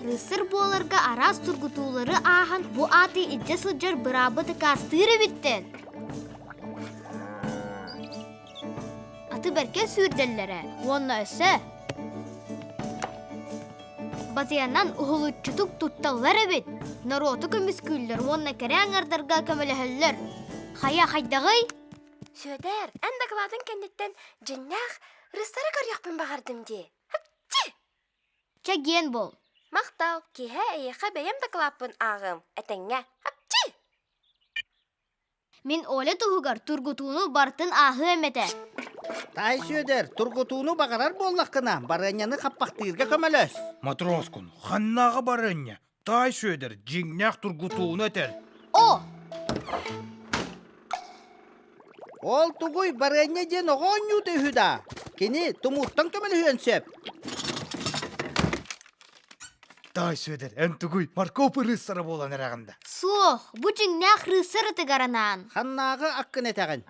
Рыцарь буоларга араас тургутуулары ааһан бу ааты илдьэ сылдьар быраабы дакаастыыр эбиттэр. Аты бэркэ сүүрдэллэрэ уонна өссө батыйанан уһулуччутук тутталлар эбит. Норуоту көмүскүүллэр уонна кэрэ аҥардарга көмөлөһөллөр. Хайа хайдаҕый? Сүөдэр, эн дакылаатын кэнниттэн дьиҥнээх рыцары көрүөхпүн баҕардым дии. Хапчы! Чэгиэн буол. Махтал, киэһэ эйиэхэ бэйэм дакылааппын ааҕыам, этэҥҥэ. Хапчы! Мин Оля туһугар тургутууну барытын ааһыам этэ. Таай Сүөдэр, тургутууну баҕарар буоллаххына, барыанньаны хаппахтыырга көмөлөс. Матроскун, ханнааҕы барыанньа? Таай Сүөдэр дьиҥнээх тургутууну этэр. О! Ол тугуй, барыанньа диэн оҕо оонньуута үһү даа? Кини тумууттан көмөлөһүөн сөп. Таай Сүөдэр, эн тугуй, моркуоп ырыыссара буолан эрэҕин да? Суох, бу дьиҥнээх рыцарь ытыгар анаан. Ханнааҕы аккын этэҕин?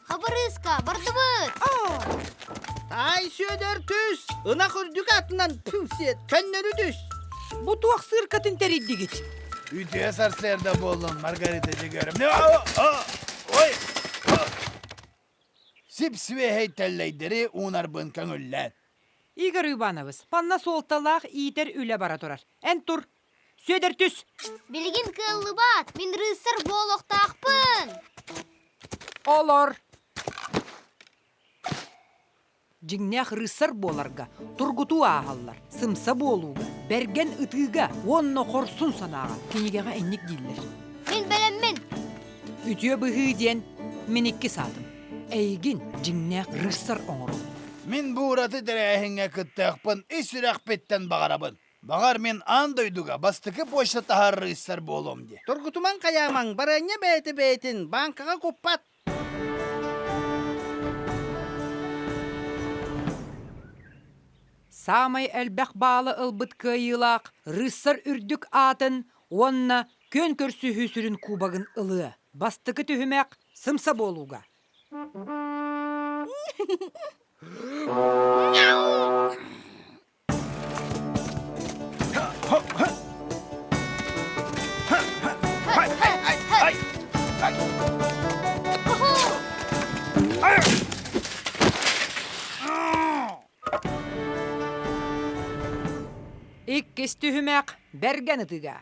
Хабырыыска, бардыбыт! Таай Сүөдэр түс! Ынах үрдүк атынан түс, көннөрү түс! Бу туох сыыркатын тэрийдигит? Үтүө сарсыарда буоллун, Маргарита Дегеревна. Ой! Сип-сибиэһэй тэллэйдэри уунарбын көҥүллэт. Игорь Иванович, манна суолталаах иитэр үлэ бара турар. Эн тур, Сүөдэр түс! Билигин кыаллыбат, мин рыцарь буолуохтаахпын! Олор! Дьиҥнээх рыцарь буоларга тургутуу ааһаллар, сымса буолууга, бэргэн ытыыга уонна хорсун санааҕа кинигэҕэ инник дииллэр. Мин бэлэммин! Үтүө быһыы диэн мин иккис аатым. Эйигин дьиҥнээх рыцарь оҥорор. Мин бу ураты тэрээһиҥҥэ кыттыахпын ис сүрэхпиттэн баҕарабын. Баҕар мин аан дойдуга бастакы почта таһар рыцарь буолуом дии. Тургутумаҥ хайаамаҥ, барыанньа бэйэтэ бэйэтин бааҥкаҕа куппат. Саамай элбэх баалы ылбыт кыайыылаах рыцарь үрдүк аатын уонна күөн көрсүһүү сүрүн кубогын ылыа. Бастакы түһүмэх сымса буолууга. Иккис түһүмэх бэргэн ытыга.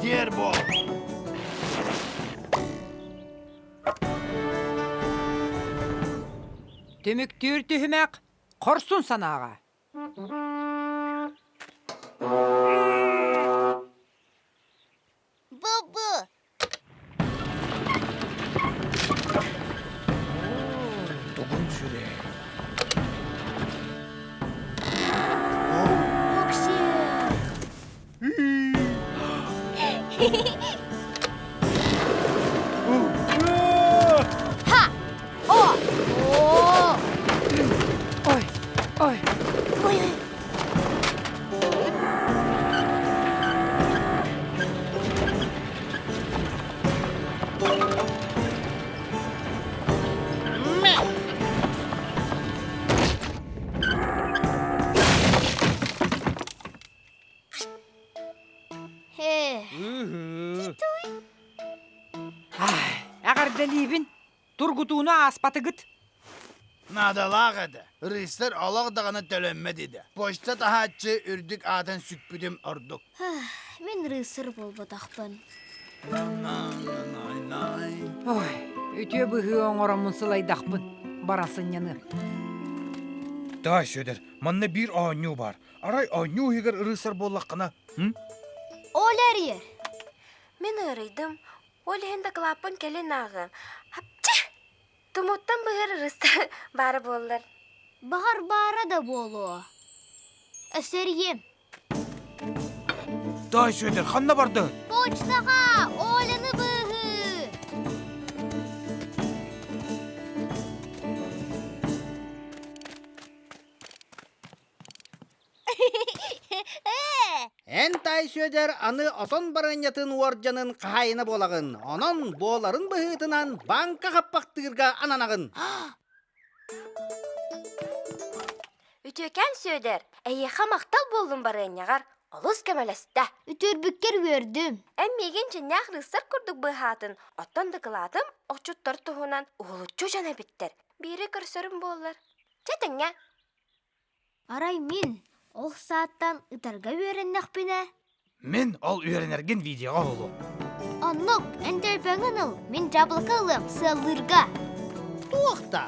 Дербо! Түмүктүүр түһүмэх хорсун санааҕа. Бу-бу! Тугун сүрэ? Ха! О! О! Ой, ой. Ой, Эҕэрдэлиибин! Тургутууну ааспатыгыт? Наадалаах этэ. Рыцарь олох даҕаны төлөммөт идэ. Почта таһааччы үрдүк аатын сүкпүтүм ордук. Мин рыцарь буолбатахпын. Ой, үтүө быһыы оҥороммун сылайдахпын. Баран сынньаныам. Дай, Сүөдэр, манна биир оонньуу баар. Арай оонньуу иһигэр ырыысар буоллаххына, м? Оля эрийэр. Мин ыарыйдым. Ол иһин дакылааппын кэлин ааҕыам. Апчы! Тумуттан быһыр ырыста баара буоллар. Баҕар баара да буолуо. Өссө эрийиэм. Дай, Сүөдэр, ханна бардыҥ? Почтаҕа Оляны быыһыы! Эн Таай Сүөдэр аны отон барыанньатын уордьанын хаһаайына буолаҕын. Онон буоларын быһыытынан бааҥка хаппахтыырга ананаҕын. Үтүөкээн Сүөдэр, эйиэхэ махтал буоллун барыанньаҕар, олус көмөлөстө. Үтүөрбүккэр үөрдүм. Эн миигин дьиҥнээх рыссар курдук быыһаатын, оттон дакылаатым охчуттар туһунан уһулуччу дьон эбиттэр. Биири көрсөрүм буоллар. Чэ тэҥҥэ. Арай мин ол сааттан ытарга үөрэннэхпинэ? Мин ол үөрэнэргин видеоҕа уһулуом. Оннук, эн төлөпүөҥҥүн ыл, мин дьаблака ылыам, сыаллыырга. Туох да?